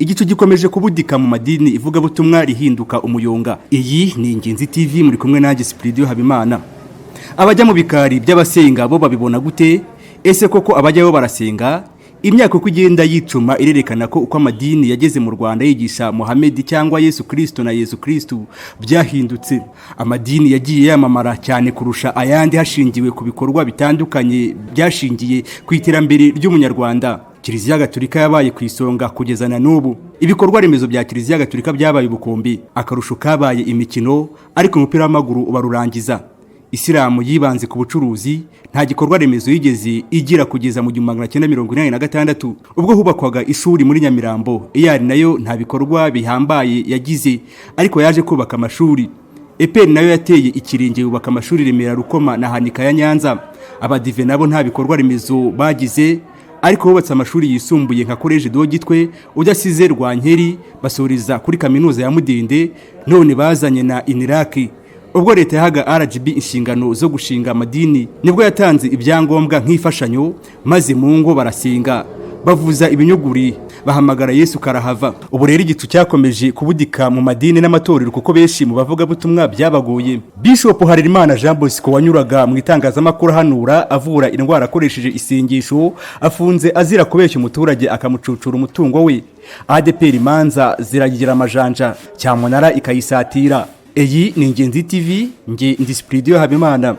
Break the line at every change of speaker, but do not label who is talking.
Igicu gikomeje kubudika mu madini, ivugabutumwa rihinduka umuyonga. Iyi ni Ingenzi TV, muri kumwe nanjye Sipiridiyo Habimana. Abajya mu bikari by'abasenga bo babibona gute? Ese koko abajyayo barasenga? Imyaka uko igenda yicuma irerekana ko uko amadini yageze mu Rwanda yigisha Mohamed cyangwa Yesu Kristo na Yesu Kristo byahindutse. Amadini yagiye yamamara cyane kurusha ayandi hashingiwe ku bikorwa bitandukanye byashingiye ku iterambere ry'Umunyarwanda. Kiliziya Gatolika yabaye ku isonga kugeza na n'ubu. Ibikorwa remezo bya Kiliziya Gatolika byabaye ubukombe, akarusho kabaye imikino, ariko umupira w'amaguru ubarurangiza. Isilamu yibanze ku bucuruzi, nta gikorwa remezo yigeze igira kugeza mu 1986 ubwo hubakwaga ishuri muri Nyamirambo. EAR nayo nta bikorwa bihambaye yagize, ariko yaje kubaka amashuri. EPR nayo yateye ikirenge yubaka amashuri Remera, Rukoma na Hanika ya Nyanza. Abadive nabo nta bikorwa remezo bagize, ariko bubatse amashuri yisumbuye nka Collège de Gitwe, udasize Rwankeri, basuriza kuri kaminuza ya Mudende, none bazanye na UNILAK. Ubwo leta yahaga RGB inshingano zo gushinga amadini, nibwo yatanze ibyangombwa nk'imfashanyo, maze mu ngo barasenga, bavuza ibinyuguri, bahamagara Yesu karahava. Ubu rero igicu cyakomeje kubudika mu madini n'amatorero, kuko benshi mu bavugabutumwa byabagoye. Bishop Harerimana Jean Bosco, wanyuraga mu itangazamakuru ahanura, avura indwara akoresheje isengesho, afunze azira kubeshya umuturage akamucucura umutungo we. ADEPR imanza ziragira amajanja, cyamunara ikayisatira. Iyi ni Ingenzi TV, nge ndi Sipiridiyo Habimana.